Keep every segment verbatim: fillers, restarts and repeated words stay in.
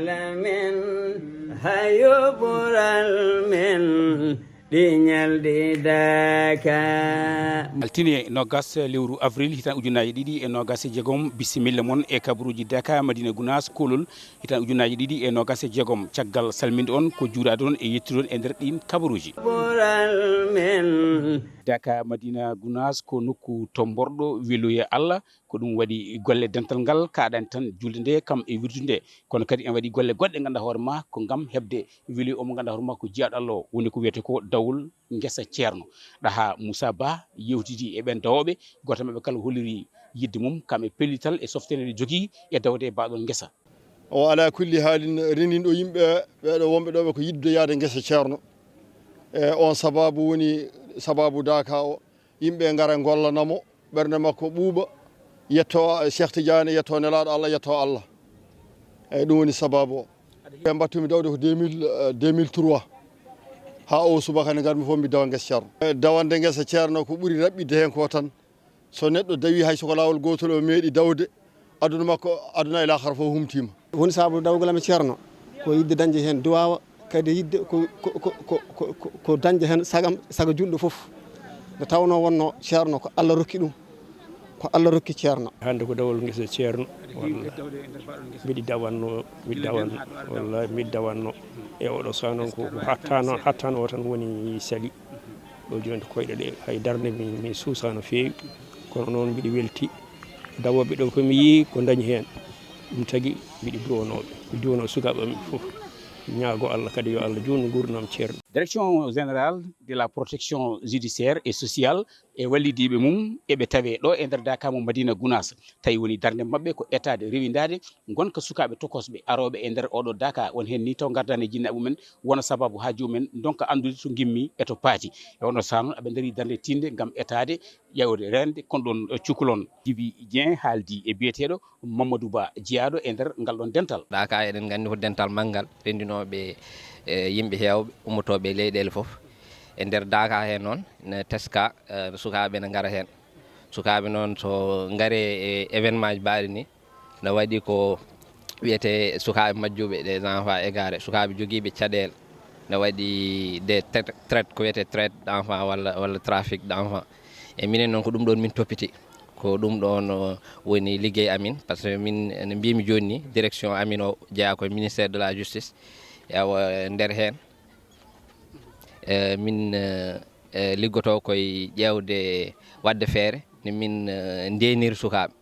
Lamin hayo ɓural men ɗi ñalɗi daka. Altine nogas lewru avril hitan ujunnaji ɗiɗi e nogas e jeegom, bisimilla mon e kabaruji Daka Madina Gunas Kolol hitan ujunnaji ɗiɗi e nogas e jeegom. Caggal salminde on ko juuraade on e yettude on e nder ɗin kabaruji. Ɓural men. Daka Madina Gunas ko nokku tomborɗo weluye Allah. Ko ɗum waɗi golle dental ngal kaaɗani tan julde nde kam e wirdude nde. Kono kadi ene waɗi golle goɗɗe ngannduɗaa hoore ma ko ngam heɓde weli omo ngannduɗaa hoore ma ko jiyaaɗo Allah o, woni ko wiyetee ko dawol ngesa Ceerno. Ɗaha Moussa Ba yewtidi e ɓeen dawooɓe, gooto maɓɓe kala holliri yiɗde mum kam e pellital e softeende nde jogii e dawde e baaɗoon ngesa. O alaa kulli haalin renndinɗo yimɓe ɓeeɗo wonɓe ɗo ɓe ko yiɗde yaade ngesa Ceerno. E on sababu woni sababu Daka o. Yimɓe ngara ngollana mo, ɓernde makko ɓuuɓa, yetto Cheikh Tidiane, yetto Nelaaɗo Allah, yetto Allah. Eyyi, ɗum woni sababu o. Ɓe mbattumi dawde ko deux mille, euh, deux mille trois. Haa o subaka nde ngarmi fof mi dawa ngesa Ceerno. E dawande ngesa Ceerno ko ɓuri raɓɓiɗde heen ko tan, so neɗɗo dawi hay soko laawol gootol o meeɗi dawde, aduna makko, aduna e laakhara fof humtiima. Woni sabu dawgol am e Ceerno ko yiɗde dañde heen duwaawa, kadi yiɗde ko, ko, ko, ko, ko, ko dañde heen sagam, sago julɗo fof. Nde tawnoo wonnoo Ceerno ko Allah rokki ɗum, ko Allah rokki Ceerno. Hannde ko dawol ngesa Ceerno, walla mbiɗi dawanno, mbiɗi dawanno, walla mbiɗi dawanno. E oɗo saha noon ko, ko hattan o, hattan o tan woni sali. Ɗo jooni to koyɗe ɗe, hay darnde mi, mi suusaa no feewi, kono noon mbiɗi welti. Dawooɓe ɗo ko mi yii ko dañi heen, ɗum tagi mbiɗi duwanooɓe, mi duwanoo sukaaɓe am fof, ñaago Allah kadi yo Allah juutnu nguurndam Ceerno. Direction Générale de la Protection Judiciaire et Sociale e wallidiiɓe mum eɓe tawee ɗo e nder Daka mo Madina Gunaas. Tawi woni darnde maɓɓe ko etaade rewindaade ngonka sukaaɓe tokosɓe arooɓe e nder oɗo Daka, won heen ni taw ngardaani e jinnaaɓe mumen, wona sababu haa jomumen ndonka anndude to ngimmi e to paati. E oɗo saha noon aɓe ndarii darnde tiiɗnde ngam etaade ƴeewde reende kon ɗon cukalon. Jibi Dieng haaldi e biyeteeɗo Mamadou Ba jeyaaɗo e nder ngal ɗon dental. Daka eɗen nganndi ko dental manngal renndinooɓe e yimɓe heewɓe ummotooɓe e leyɗeele fof. E nder Daka heen noon ne teska, eh, sukaaɓe ne ngara heen. Sukaaɓe noon so ngaree e événement ji mbaɗi ni, ne waɗi ko wiyetee sukaaɓe majjuɓe, des enfants égarés, sukaaɓe jogiiɓe caɗeele, ne waɗi des tra-, traite, ko wiyetee traite d'enfants walla, walla trafic d'enfants. E minen noon ko ɗum ɗoon min toppiti, ko ɗum ɗoon, o, woni liggey amin, par ce que min no mbiymi jooni ni, direction amin o jeyaa ko e ministère de la justice. Ewa, nder heen, e, min, e, e, liggotoo koye ƴeewde waɗde feere nde min, e, ndeeniri sukaaɓe.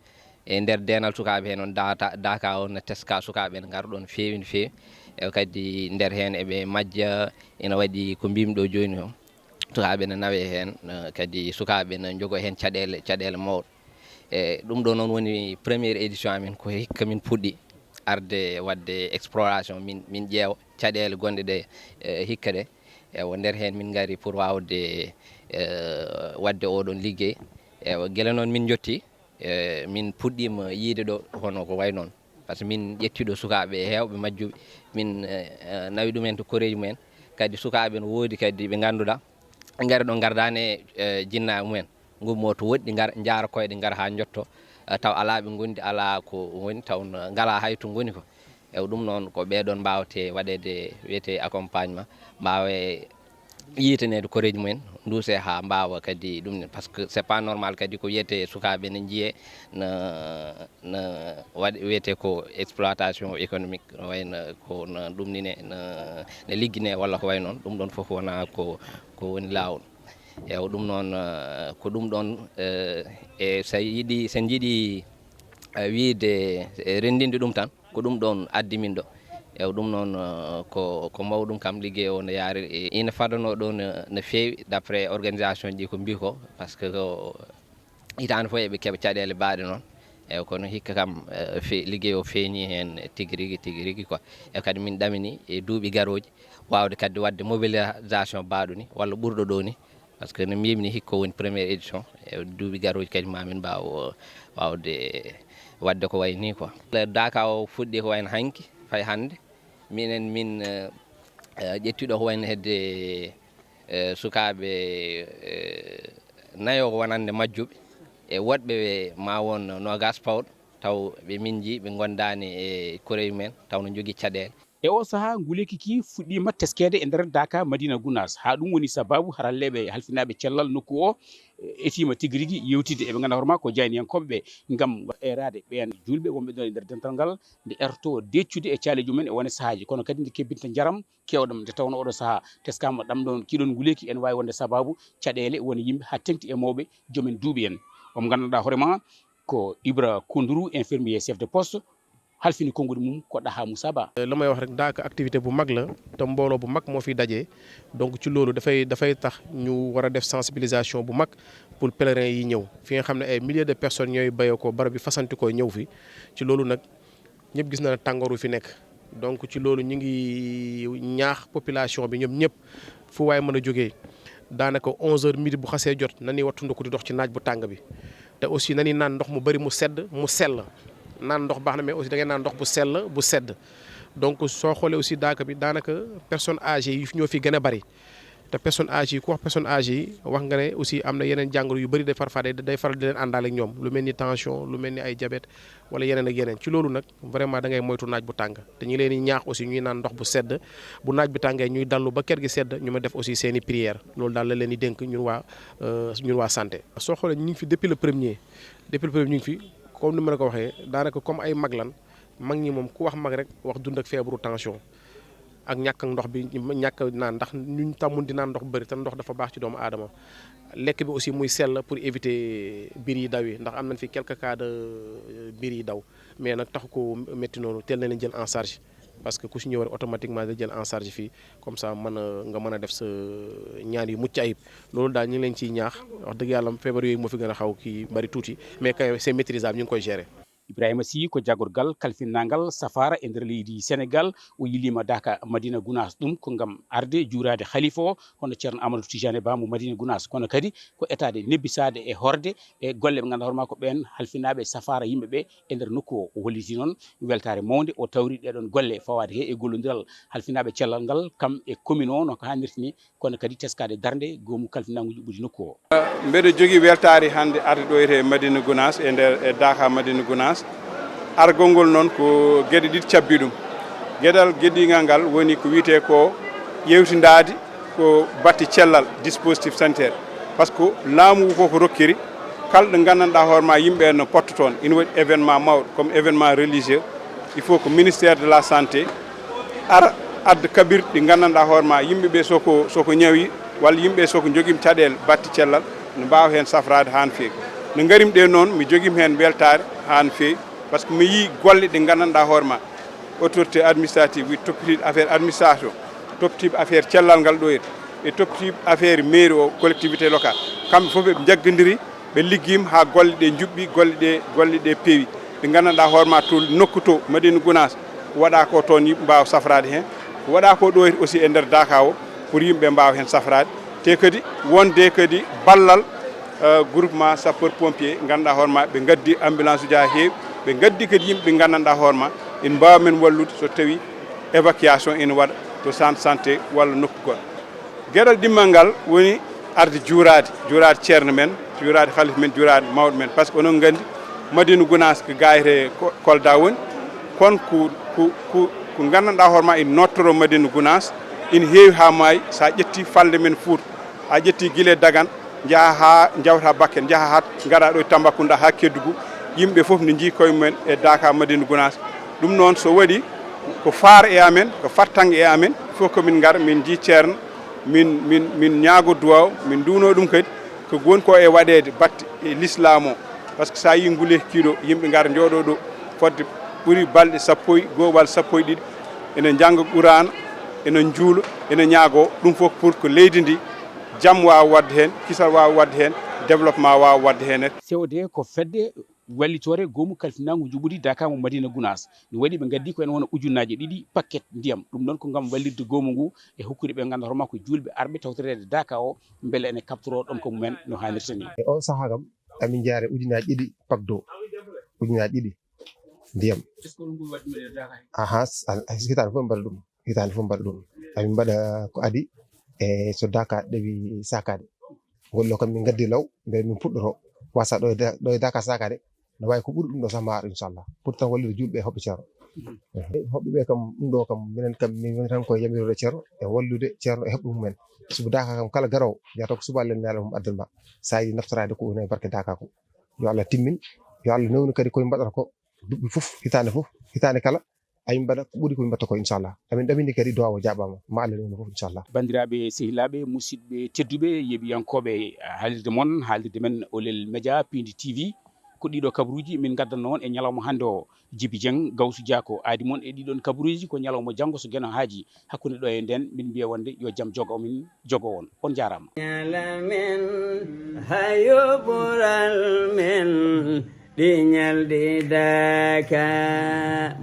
E nder deenal sukaaɓe heen noon, Daka, Daka o ne teska sukaaɓe ne ngara ɗoon feewi no feewi. E kadi nder heen eɓe majja, ina waɗi ko mbiymi ɗo jooni o. Sukaaɓe ne nawee heen, e, kadi sukaaɓe ne njogoo heen caɗeele, caɗeele mawɗe. E ɗum ɗo noon woni première édition amin, ko hikka min puɗɗi arde waɗde exploration, min, min ƴeewa caɗeele gonɗe ɗe, e, hikka ɗe. E o nder heen min ngari pour waawde, e, waɗde oɗon liggey. E gila noon min njotti, e min puɗɗiima yiyde ɗo hono ko wayi noon. Par ce que min ƴetti ɗo sukaaɓe heewɓe majjuɓe, min, e, e, nawi ɗumen to koreeji mumen. Kadi sukaaɓe no woodi kadi ɓe ngannduɗaa, ngari ɗo ngardaani e, e, jinnaaɓe mumen. Ngummoo to woɗɗi, ngar-, njaara koyɗe, ngara haa njotto, e, taw alaa ɓe ngondi, alaa ko woni, taw n-, ngalaa hay to ngoni ko. E ɗum noon ko ɓee ɗoon mbaawte waɗeede wiyetee accompagnement, mbaawe yiytaneede koreeji mumen, nduusee haa mbaawa kadi ɗum ne. Par ce que c'est pas normal kadi ko wiyetee sukaaɓe ne njiyee na, na waɗi wiyetee ko exploitation économique, no wayi no ko no ɗum ni ne, no, no ligginee walla ko wayi noon. Ɗum ɗoon fof wonaa ko, ko woni laawol. E ɗum noon, eh, ko ɗum ɗoon, eh, e so yiɗi, so njiɗi, eh, wiyde, eh, renndinde ɗum tan, ko ɗum ɗoon addi min ɗo. E ɗum noon, eh, ko, ko mawɗum kam liggey o no yaari, e ina fadanoo ɗo no, no feewi, d'après organisation ji ko mbii ko, par ce que ko hitaande fof eɓe keɓa caɗeele baaɗe noon. E kono hikka kam, eh, fe-, liggey o feeñii heen tigi rigi, tigi rigi quoi. E kadi min ɗamini e duuɓi garooji waawde kadi waɗde mobilisation baaɗo ni, walla ɓurɗo ɗo ni. Par ce que no mbiymi ni, hikka woni première édition. E duuɓi garooji kadi ma min mbaaw waawde waɗde ko wayi ni quoi. Daka o fuɗɗi ko wayno hanki, fay hannde. Minen min, eh, eh, ƴettiɗo ko wayno hedde, eh, sukaaɓe, eh, nayo ko wonande majjuɓe. E woɗɓe ma won noogas pawɗo. taw ɓe minji, ɓe ngondaani e kuréel men, taw no njogii caɗeele. E oo sahaa, nguleeki kii fuɗɗiima teskeede e nder Daaka Madina Gunaas. Haa ɗum woni sabaabu haralleeɓe halfinaaɓe cellal nokku oo etiima tigi rigi yeewtidde e ɓe ngannduɗaa hoore maa ko jayniyankooɓe ɓee ngam eeraade ɓeen juulɓe wonɓe ɗoon e nder dental ngal nde ertoo deeƴtude e caaleeji mumen e wone sahaaji. Kono kadi nde kebbinta njaram keewɗam nde tawnoo ooɗoo sahaa teskaama ɗam ɗoon kii ɗoon nguleeki ene waawi wonde sabaabu caɗeele woni yimɓe haa teŋti e mawɓe joom en duuɓi en. Omo nganndanɗaa hoore maa ko Ibra Konduru, infirmier chef de poste, halfini konguɗi mum ko Ɗaha Moussa Ba. Lu may wax rek, Daaka activité bu mag la te mbooloo bu mag moo fiy daje. Donc ci loolu dafay dafay tax ñu war a def sensibilisation bu mag pour pèlerins yi ñëw fi nga xam ne ay milliers de personnes ñooy béyee ko barab bi fasanti koy ñëw fi. Ci loolu nag ñëpp gis na ne tàngoor wi fi nekk. Donc ci loolu ñu ngi ñaax population bi ñoom ñëpp fu waaye mën a jógee daanaka onze heures midi bu xasee jot na ñuy wattandiku di dox ci naaj bu tàng bi. Te aussi na ñuy naan ndox mu bari mu sedd mu sell. Naan ndox baax na mais aussi da ngay naan ndox bu sell bu sedd. Donc soo xoolee aussi Daaka bi daanaka personnes âgées yi ñoo fi gën a bari. Te personnes âgées yi ku wax personnes âgées yi wax nga ne aussi am na yeneen jàngoro yu bari de parfois day day faral di leen àndaale ak ñoom lu mel ni tension lu mel ni ay diabète wala yeneen ak yeneen. Ci loolu nag vraiment da ngay moytu naaj bu tàng te ñu ngi leen di ñaax aussi ñuy naan ndox bu sedd. Bu naaj bi tàngee ñuy dallu ba kër gi sedd ñu ma def aussi seeni prière. Loolu daal la leen di dénk ñun waa ñun waa santé. Soo xoolee ñu ngi fi depuis le premier depuis le premier ñu ngi fi comme ni ma la ko waxee daanaka comme ay mag lan. Mag ñi moom ku wax mag rek wax dund ak feebaru tension ak ñàkk ak ndox bi ñàkk naan ndax ñuñ tàmmun di naan ndox bu bëri te ndox dafa baax ci doomu aadama. Lekk bi aussi muy sell pour éviter biir yi daw yi ndax am nañ fi quelques cas de biir yi daw mais nag taxu ko métti noonu teel na leen jël en charge. Parce que ku si ñëw rek automatiquement da jël en charge fii comme ça mën a nga mën a def sa ñaan yu mucc ayib. Loolu daal ñu ngi leen ciy ñaax wax dëgg yàlla feebar yooyu moo fi gën a xaw kii bari tuuti mais kay c'est maîtrisable ñu ngi koy gérer. Ibrahima Sy ko jagorgal kalfinnaangal safaara e nder leydi Senegaal. O yiliima Daaka Madina Gunaas. Ɗum ko ngam arde juuraade halifa o hono Ceerno Amadou Tijaani Ba mo Madina Gunaas, kono kadi ko etaade nebbisaade e horde e golle ɓe ngannduɗaa hoore maa ko ɓeen halfinaaɓe safaara yimɓe ɓe e nder nokku o. O holliti noon weltaare mawnde o tawri ɗeeɗoon golle fawaade he e gollondiral halfinaaɓe cellal ngal kam e commune o no ko haanirta ni. Kono kadi teskaade darnde goomu kalfinaangu juɓɓudi nokku o. Mbeɗo jogii weltaare hannde arde ɗo e Madina Gunaas e nder e Daaka Madina Gunaas. Argol ngol noon ko geɗe ɗiɗi cabbi ɗum. Geɗal geɗingal ngal woni ko wiyetee ko ƴeewtindaade ko batte cellal dispositif sanitaire. Par ce que laamu ngu koko rokkiri kala ɗo nganndanɗaa hoore ma yimɓe no potta toon ina waɗi événement mawɗo comme événement religieux. Il faut que ministère de la santé ara adda kaɓirɗe ɗi nganndanɗaa hoore ma yimɓe ɓe soko soko ñawi walla yimɓe soko jogiima caɗeele batte cellal no mbaawa heen safraade haa no feewi. No ngarim ɗe noon mi jogiima heen weltaare haa no feewi. Par ce que mi yii golle ɗe nganndanɗaa hoore ma autorité administrative wi toppitiiɗo affaire administration toppitiiɓe affaire cellal ngal ɗo e toppitiiɓe affaire mairie o collectivité locale kamɓe fof ɓe njaggondiri. Ɓe liggiima haa golle ɗe njuɓɓi golle ɗe golle ɗe peewi. Ɗe nganndanɗaa hoore ma to nokku to Madina Gunaas ko waɗaa ko toon yimɓe mbaawa safraade heen. Ko waɗaa ko ɗo aussi e nder Daaka o pour yimɓe ɓe mbaawa heen safraade. Te kadi wonde kadi ballal groupement sapeur pompier ngannduɗaa hoore ma ɓe ngaddi ambulance uji haa heewi. Ɓe ngaddi kadi yimɓe ɓe nganndanɗaa hoore ma ina mbaawa men wallude so tawii évacuation ina waɗa to centre santé walla nokku goɗɗo. Geɗal ɗimmal ngal woni arde juuraade juuraade ceerno men juuraade halifa men juuraade mawɗo men par ce que onon nganndi Madina Gunaas ko gayre Kolda woni. Kono ko ko ko ko nganndanɗaa hoore ma ina nottoro Madina Gunaas ina heewi haa maayi so a ƴetti falnde men Fuuta a ƴetti gila e Dagan njaha haa njawta Bakel njaha haa ngaɗa ɗo e Tambacounda haa Kédougou. Yimɓe fof ne njii koye mumen e Daaka Madina Gunaas. Ɗum noon so waɗi ko faar e amen ko fattange e amen. Fof ko min ngar min njii ceerno min min min ñaago duwaaw min nduwno ɗum kadi ko woni ko e waɗeede batte e lislaam o. Par ce que so a yii nguleeki kii ɗo yimɓe ngar njooɗo ɗo fodde ɓuri balɗe sappo e goo walla sappo e ɗiɗi ene njannga quraana ene njuula ene ñaago ɗum fof pour ko leydi ndi jam waawa waɗde heen kisal waawa waɗde heen développement waawa waɗde heen. Sewo de ko fedde wallitoore goomu kalfinaangu njuɓɓudi Daaka mo Madina Gunaas. No waɗi ɓe ngaddi ko ene wona ujunnaaje ɗiɗi pakket ndiyam. Ɗum noon ko ngam wallitde goomu ngu e hokkude ɓe ngannduɗaa hoore maa ko juulɓe arɓe tawtoreede Daaka o mbele ene kaɓtoroo ɗomka mumen no haanirta nii. E oo sahaa kam amin njaare ujunnaaje ɗiɗi pak doo ujunnaaje ɗiɗi ndiyam. Aha hitaande fof mbaɗa ɗum. Hitaande fof mbaɗa ɗum amin mbaɗa ko adi e so Daaka ɗewi sakaade. Ngol ɗo kam min ngaddi law nde min puɗɗoto wasa ɗo e Daaka sakaade. No waawi ko ɓuri ɗum ɗo sax ma ar, inchallah. Pour tan wallude julɓe e hoɓɓe ceerno. Hoɓɓe ɓe kam, ɗum ɗo kam, minen kam, min ngoni tan koye yamiroore ceerno e wallude ceerno e hoɓɓe mumen. Sibu daaka kam, kala garoowo, jeyata ko subaa lelnaare mum addan ma. So a yiɗi naftoraade ko woni e barke daaka ko. Yo Allah timmin, yo Allah newnu kadi ko min mbaɗata ko duɓɓi fof, hitaande fof, hitaande kala. Amin mbaɗa ko ɓuri ko min mbaɗta ko, inchallah. Amin ɗamini kadi duwaaw o jaaɓaama. Ma Allah newnu fof, inchallah. Banndiraaɓe, sehilaaɓe, musidɓe tedduɓe, yeeɓiyankooɓe haalirde mon, haalirde men Olel Media, Piindi T V. Ko ɗiɗo kabaruuji min ngaddanno on e ñalawma hannde o. Jibi Dieng, Gawsu Dia ko aadi mon e ɗiɗon kabaruuji, ko ñalawma janngo so Geno haaji. Hakkunde ɗo e nden, min mbiya wonde yo jam jogo min, jogo on. On njaaraama. Ñala men, hayo ɓural men, ɗi ñalɗi daaka.